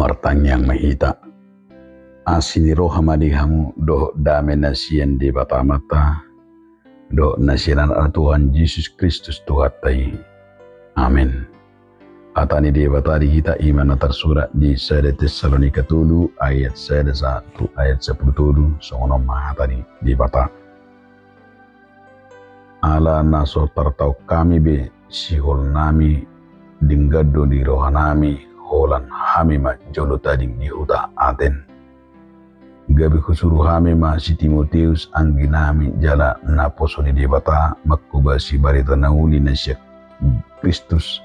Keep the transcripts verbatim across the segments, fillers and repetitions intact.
Martangiang ma hita. Asi ni roha ma di hamu dohot dame na sian Debata Amanta, dohot na sian Anakna Tuhan Jesus Kristus Tuhanta i. Amen. Hata ni Debata di hita i ma na tarsurat di sada Tessalonika tolu ayat sada sahat tu ayat sampulu tolu, songon on ma hata ni Debata. Ala na so tartaon hami be siholnami, denggan do di rohanami, holan hami ma jolo tading di huta Aten. Gabe husuru hami ma si Timoteus angginami jala naposo ni Debata manghobasi barita na uli na sian Kristus,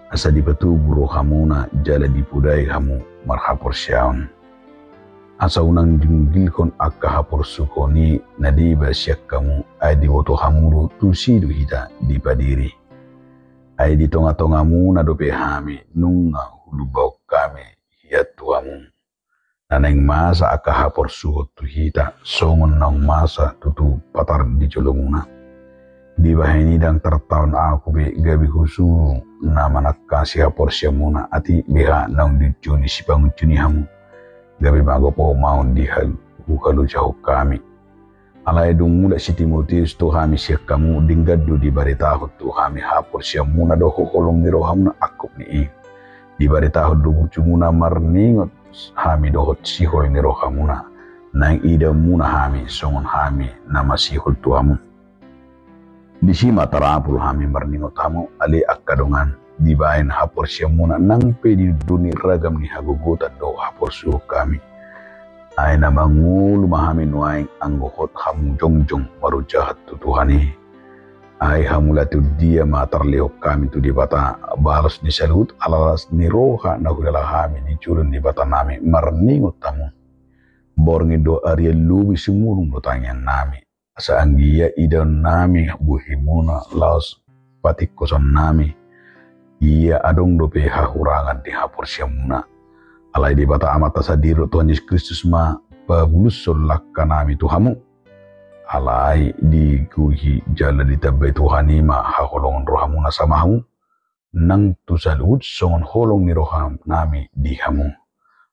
asa dipatogu rohamuna jala dipodai hamu marhaporseaon. Asa unang dinunggilhon angka haporsuhon i na deba sian hamu, ai diboto hamu do tusi do hita dipadiri. Ai di tongatongamuna dope hami nunga hulubaon hami hian tu hamu. Na naeng masa angka haporsuhon tu hita, songon naung masa tutu patar di jolomuna. Dibahen i ndang tartaon ahu be gabe husuru na manangkasi haporseaonmuna, atik beha naung diunjuni sipangunjuni hamu, gabe magopo ma on di hal-, huhalojahon hami. Alai dung mulak si Timoteus tu hami sian hamu, denggan do dibaritahon tu hami haporseaonmuna dohot holong ni rohamuna angkup ni i. Dibaritahon do burjumuna marningot hami dohot sihol ni rohamuna, naeng idaonmuna hami songon hami na masihol tu hamu. Disi ma tarapul hami marningot hamu, ale angka dongan, dibahen haporseaonmuna nang pe didondoni ragam ni hagogotan dohot haporsuhon hami. Ai na mangolu ma hami nuaeng anggo hot hamu jongjong marojahan tu Tuhan i. Ai hamu laho tu dia ma tarlehon hami tu Debata, balos ni saluhut ala las ni roha na huida hami di jolo ni Debatanami marningot hamu. Borngin dohot arian lobi sumurung do tangiangnami. Asa anggiat idaonnami bohimuna laos patingkosonnami, ia adong dope hahurangan di haporseaonmuna. Alai Debata Amanta sandiri dohot Tuhan Jesus Kristus ma pabulushon langkanami tu hamu. Alai digohi jala ditambai Tuhan i ma haholongon rohamuna sama hamu, nang tu saluhut songon holong ni rohanami di hamu.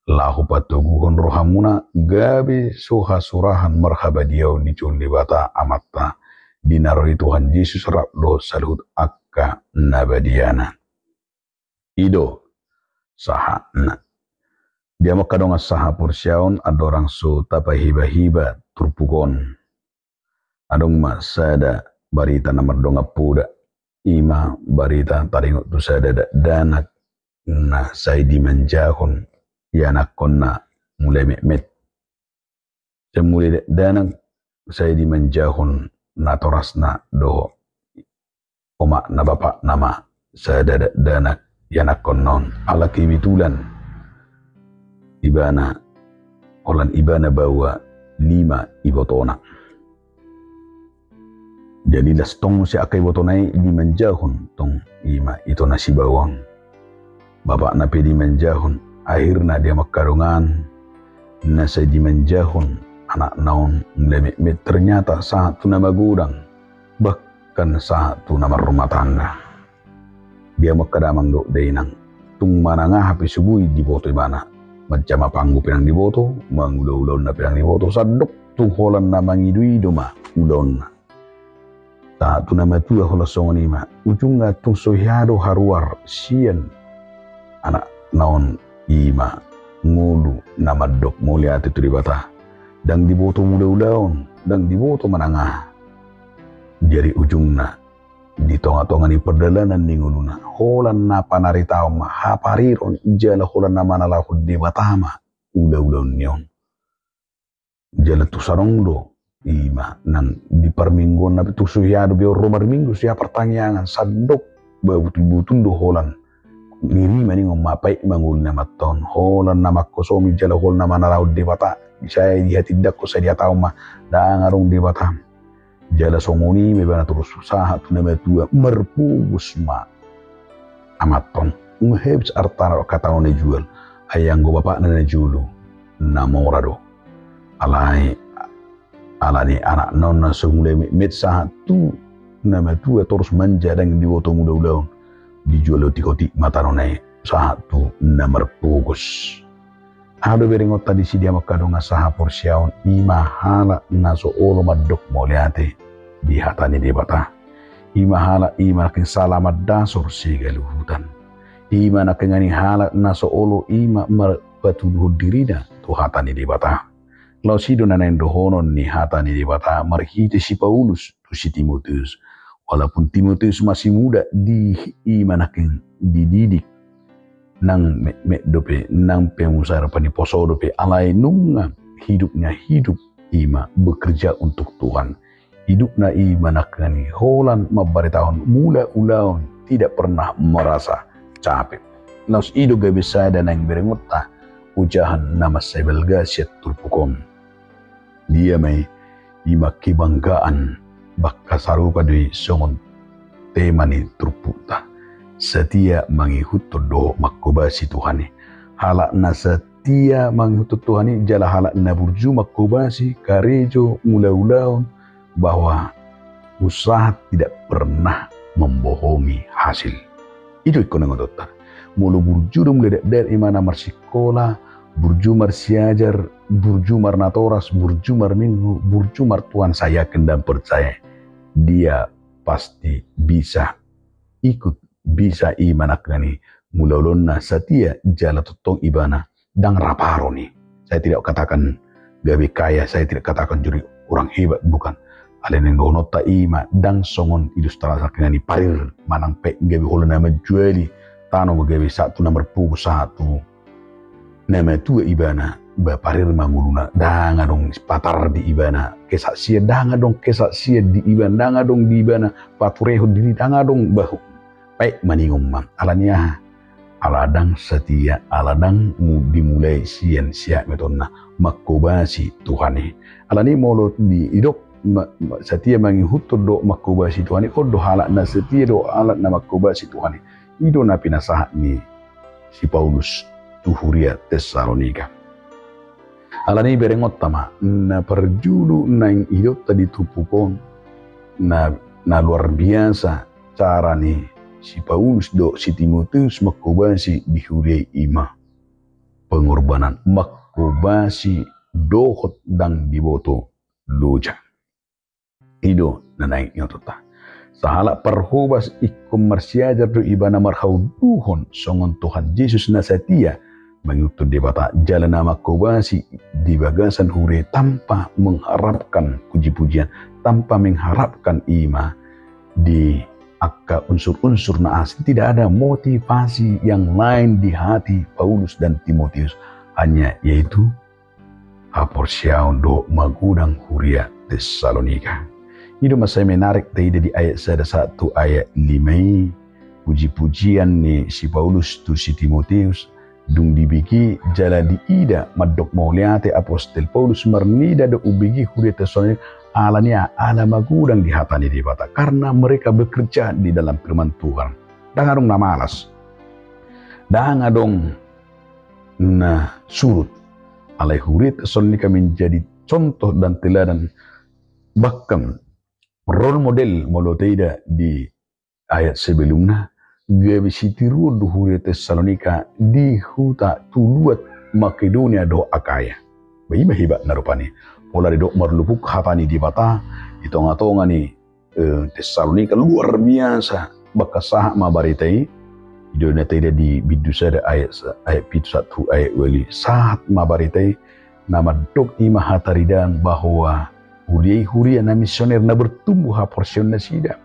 Laho patoguhon rohamuna gabe so hasurahan marhabadiaon di jolo ni Debata Amanta, di na ro i Tuhan Jesus rap dohot saluhut angka na badiana. I do sahatna. Di hamu angka dongan sahaporseaon, andorang so tapahibahiba turpuk on, adong ma sada barita na mardongan poda, i ma barita taringot tu sada dakdanak na sai dimanjahon ianakkonna mulai metmet. Sai mulai dakdanak sai dimanjahon natorasna dohot omakna bapakna ma sada dakdanak ianakkonna on. Ala kebetulan ibana, holan ibana baoa lima ibotona. Jadi las tong muse angka ibotona i dimanjahon tong, i ma ito na sibaoa on. Bapakna pe dimanjahon. Akhirna di hamu angka dongan, na sai dimanjahon anakna on mulai metmet ternyata sahat tu na magodang, bahkan sahat tu na marrumah tangga. Di hamu angka damang dohot dainang, tung manang aha pe so boi diboto ibana. Manjama panggu pe ndang diboto, mangulaulaonna pe ndang diboto, sandok tu holan na mangidoido ma ulaonna. Sahat tu na matua holan songon i ma. Ujungna tung so hea do haruar sian anakna on, i ma ngolu na mandok mauliate tu Debata. Ndang diboto mangulaulaon, ndang diboto manang aha. Jadi ujungna di tongatonga ni pardalanan ni ngoluna, holan na panaritaon ma hapariron jala holan na manalahon Debata ma ulaulaon ni on. Jala tung sadong do, i ma nang di parmingguonna pe tung so hea do be on ro marminggu, so hea partangiangan, sandok ba butulbutul do holan. Nirima ningon ma, paik ma ngolu ni amanta on, holan na mangkosomi jala holan na manalahon Debata. Sai dihatindangkon, sai dihatahon ma, ndang adong Debata. Jala songon i ma ibana torus sahat tu na matua, marpogos ma amanta on. Nunga habis artana dohot hata na jual. Ai anggo bapakna na jolo, na mora do. Alai ala ni anakna on na so mulai metmet sahat tu na matua torus manja, ndang diboto mangulaulaon, dijual otik-otik ma tanona i sahat tu na marpogos. Aha do berengonta disi di hamu angka dongan sahaporseaon? I ma halak na so olo mandok mauliate di hata ni Debata. I ma halak i ma nangkin sala mandasor sigaluhutan. I ma nangkin halak na so olo i ma marpatuduhon dirina tu hata ni Debata. Laos i do na naeng dohonon ni hata ni Debata marhite si Paulus tu si Timoteus. Walaupun Timoteus masih muda, di i ma nangkin dididik nang metmet dope, nang pe muse rupani poso dope, alai nunga hidupnya hidup i ma bekerja untuk Tuhan. Hidupna i ma nangkin holan mambaritahon mula ulaon, tidak pernah merasa capek. Laos i do gabe sada naeng berengonta ojahan na mansai balga sian turpuk on. Dia ma i? I ma kebanggaan. Bangka sarupa do i songon tema ni turpukta. Setia mangihuthon dohot manghobasi Tuhan i. Halak na setia mangihuthon Tuhan i jala halak na burju manghobasi, karejo, mula ulaon, bahwa usaha tidak pernah membohongi hasil. I do ingkon na ingotonta. Molo burju do mulai dakdanak i ma na marsikola, burju marsiajar, burju marnatoras, burju marminggu, burju martuan, saya yakin dan percaya dia pasti bisa ikut, bisa i ma nangkin mula ulaonna setia jala tongtong ibana ndang raparon i. Saya tidak katakan gabe kaya, saya tidak katakan jadi orang hebat, bukan. Alai naeng dohononta i ma ndang songon ilustrasi nangkin parir manang pe gabe holan na manjuali tano, gabe sahat tu na marpogu, sahat tu na matua ibana, ba parir ma ngoluna, ndang adong patar di ibana kesaksian, ndang adong kesaksian di ibana, ndang adong di ibana paturehon diri, ndang adong, bah, baen maningon ma. Alani aha? Ala ndang setia, ala ndang mu-, dimulai sian siametonna manghobasi Tuhan i. Alani molo didok ma-, ma-, setia mangihuthon dohot manghobasi Tuhan i, on do halak na setia dohot halak na manghobasi Tuhan i. I do na pinasahat ni si Paulus tu huria Tessalonika. Alani berengonta ma, na parjolo naeng idaonta di turpuk on, na, na luar biasa cara ni si Paulus dohot si Timoteus manghobasi di huria i, i ma pengorbanan, manghobasi dohot ndang diboto loja. I do na naeng ingotonta. Sahalak parhobas ingkon marsiajar do ibana marhaunduhon songon Tuhan Jesus na setia mangihuthon Debata jala na manghobasi di bagasan huria tanpa mengharapkan puji-pujian, tanpa mengharapkan i ma di angka unsur-unsur na asing. Tidak ada motivasi yang lain di hati Paulus dan Timoteus, hanya yaitu haporseaon dohot magodang huria Tessalonika. I do mansai menarik taida di ayat sada sahat tu ayat lima i, puji-pujian ni si Paulus tu si Timoteus. Dung dibege jala diida mandok mauliate apostel Paulus marnida do umbege huria Tessalonika, alani aha? Ala magodang di hata ni Debata, karena mereka bekerja di dalam firman Tuhan. Ndang adong na malas, ndang adong na surut. Alai huria Tessalonika menjadi contoh dan teladan, bahkan role model molo taida di ayat sebelumna, gabe sitiruon do huria Tessalonika di huta tu luat Makedonia dohot Akaya. Ba i ma hebatna rupani. Pola didok marlupuk hata ni Debata di tonga-tonga ni eh, Tessalonika luar biasa. Bangka sahat ma barita i, i do na taida di bindu sada ayat sa-, ayat pitu sahat tu ayat ualu i, sahat ma barita i, na mandok i ma hataridaan bahwa huria i huria na misioner, na bertumbuh haporseaon nasida.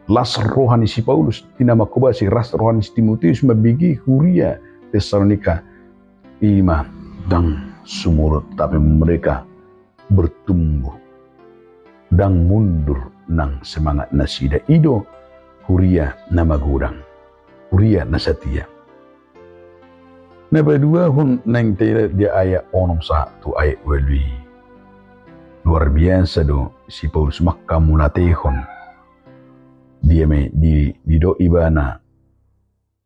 Las roha ni si Paulus di na manghobasi, las roha ni si Timoteus mambege huria Tessalonika, i ma ndang sumurut, tapi mereka bertumbuh. Ndang mundur nang semangat nasida. I do huria na magodang, huria na setia. Na paduahon naeng taida di ayat onom sahat tu ayat ualu i. Luar biasa do si Paulus manghamauliatehon. Dia ma i di, didok ibana,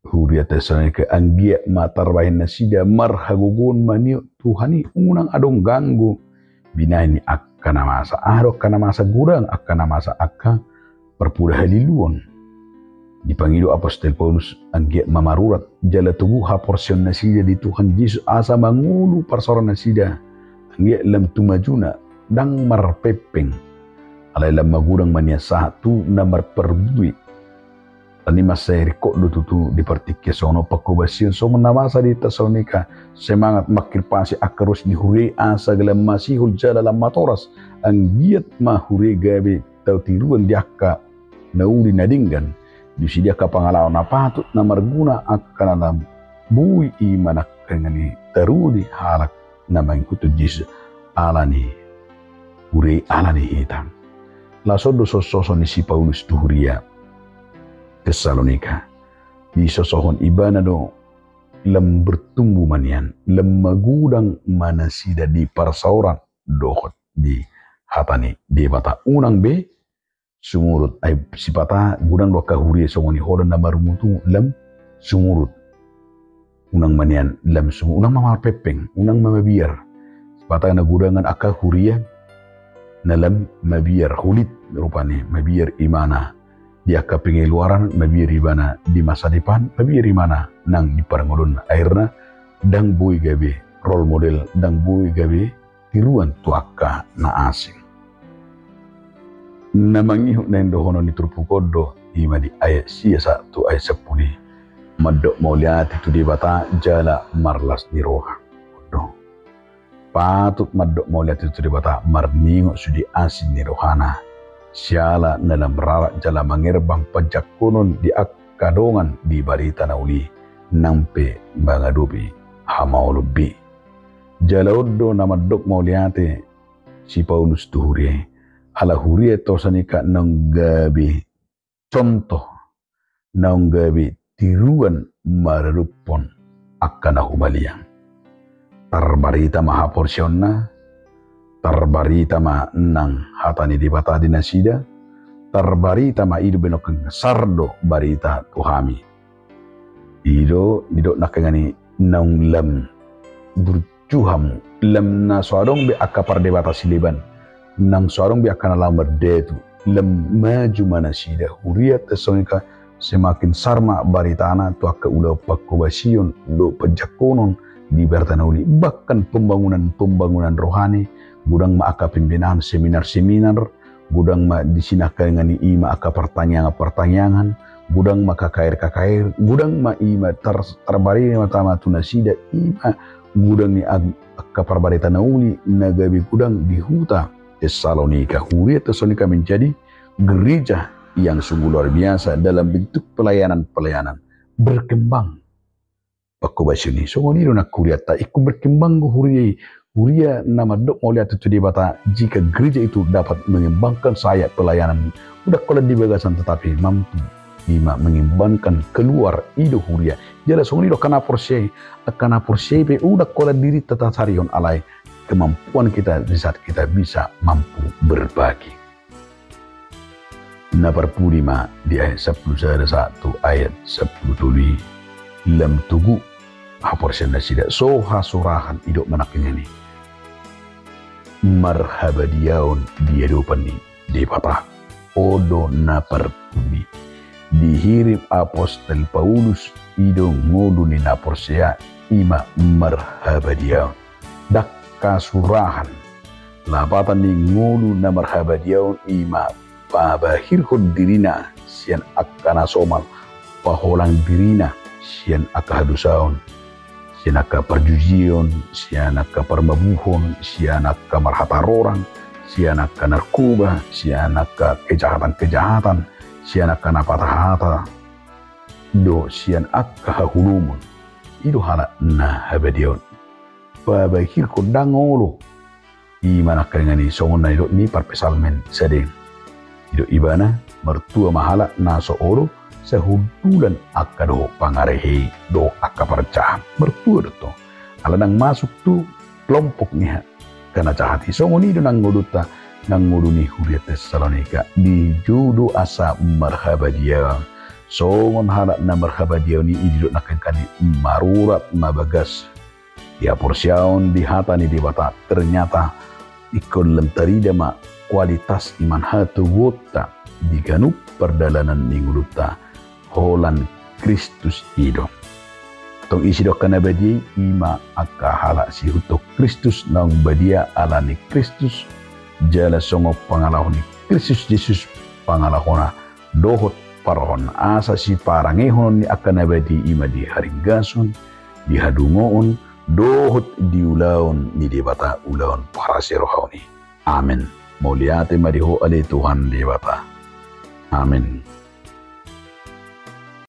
huria Tessalonika, anggiat ma tarbahen nasida marhagogoon maniop Tuhan i, unang adong ganggu binahen ni angka na masa. Aha do angka na masa? Godang angka na masa, angka marpoda haliluon. Dipangido apostel Paulus anggiat ma marurat jala togu haporseaon nasida di Tuhan Jesus asa mangolu parsaoran nasida anggiat lam tu majuna, ndang marpengpeng. Alai lam magodang ma nian sahat tu na marparbue. Alani mansai ringkot do tutu di partingkian songon on pangkobasion songon na masa di Tesalonika, semangat mangkirpasi angka ruas ni huria i asa lam masihol jala lam matoras, anggiat ma huria i gabe tau tiruan di angka na uli na denggan. Di sude angka pangalaho na patut na marguna angka na lam boi i manangkangani taruhon di halak na mangihuthon Jesus alani huria i alani hita. Laos on do sososon ni si Paulus tu huria Tesalonika. Disosohon ibana do lam bertumbuh ma nian, lam magodang ma nasida di parsaoran dohot di hata ni Debata. Unang be sumurut, ai sipata godang do angka huria songon i holan na marungutungut lam sumurut. Unang ma nian lam sumurut, unang ma marpengpeng, unang ma mabiar. Sipata na godangan angka huria na lam mabiar, holit rupani, mabiar imana di angka pengeluaran, mabiar imana di masa depan, mabiar imana nang di parngoluonna. Akhirna ndang boi gabe role model, ndang boi gabe tiruan tu angka na asing. Na mangihut na indohonon ni turpuk on do, i ma di ayat sia sahat tu ayat sampulu i. Mandok mauliate tu Debata jala marlas ni roha. On do. Patut mandok mauliate tu Debata, marningot sude asi ni rohana. Siala na lam rarat jala mangerbang panjangkonon di angka dongan di barita na uli, nang pe mangadopi hamaolon be. Jala on do na mandok mauliate si Paulus tu huria i. Ala huria Tesalonika naung gabe contoh, naung gabe tiruan maradophon angka na humaliang. Tarbarita ma haporseaonna, tarbarita ma nang hata ni Debata di nasida, tarbarita ma, i do be nangkin sar do barita tu hami. I do didok nangkin i naung lam burju hamu, lam na so adong be angka pardebata sileban, nang so adong be angka na laho mardatu, lam maju ma nasida. Huria Tesalonika semakin sar ma baritana tu angka ulaon pangkobasion dohot panjangkonon di barita na uli, bahkan pembangunan-pembangunan rohani, godang ma angka pembinaan seminar-seminar, godang ma disi nangkin i ma angka partangiangan-partangiangan, godang ma K K R K K R, godang ma i ma tar-, tarbarita ma tu nasida i ma godang ni ag-, angka parbarita na uli na gabe godang di huta Tesalonika. Huria Tesalonika menjadi gereja yang sungguh luar biasa dalam bentuk pelayanan-pelayanan, berkembang. Pangkobasion i songon i do nang hurianta, ingkon berkembang do huria i. Huria na mandok mauliate tu Debata jika gereja itu dapat mengembangkan sayap pelayanan, ndang holan di bagasan tetapi mampu i ma mengembangkan keluar, i do huria. Jala songon i do angka na porsea i, angka na porsea i pe ndang holan dirinta tasarihon, alai kemampuan kita di saat kita bisa mampu berbagi. Na parpudi ma di ayat sampulu sada sahat tu ayat sampulu tolu i, lam togu haporseaon nasida, so hasurahan, didok ma nangkin i, marhabadiaon di adopan ni Debata. On do na parpudi. Dihirim apostel Paulus, i do ngolu ni na porsea, i ma marhabadiaon. Ndang hasurahan. Lapatan ni ngolu na marhabadiaon i ma pabahirhon dirina sian angka na somal, paholang dirina sian angka hadosaon, sian angka parjujion, sian angka parmabuhon, sian angka marhata rorang, sian angka narkoba, sian angka kejahatan-kejahatan, sian angka na patah hata, dohot sian angka haholomon. I do halak na habadiaon. Pabahirhon, ndang olo. I ma nangkin i songon na nidok ni parpsalmen sadeng. Didok ibana, martua ma halak na so olo sahundulan angka dohot pangarehe i dohot angka parjahat. Martua do tong. Ala ndang masuk tu kelompok ni angka na jahat i. Songon i do nang ngolunta, nang ngolu ni huria Tesalonika. Dijou do asa marhabadiaon. Songon halak na marhabadiaon i, i didok nangkin i, marurat ma bagas di haporseaon di hata ni Debata. Ternyata ingkon lam tarida ma kualitas i ma hatoguonta di ganup pardalanan ni ngolunta. holan Kristus i do. Tong isi do angka na badia i, i ma angka halak siihuthon Kristus naung badia ala ni Kristus, jala songon pangalaho ni Kristus Jesus pangalahona dohot parrohaonna, asa siparangehonon ni angka na badia i ma di haringgason, di hadungoon, dohot di ulaon ni Debata, ulaon parasirohaon i. Amen. Mauliate ma di Ho ale Tuhan Debata. Amen.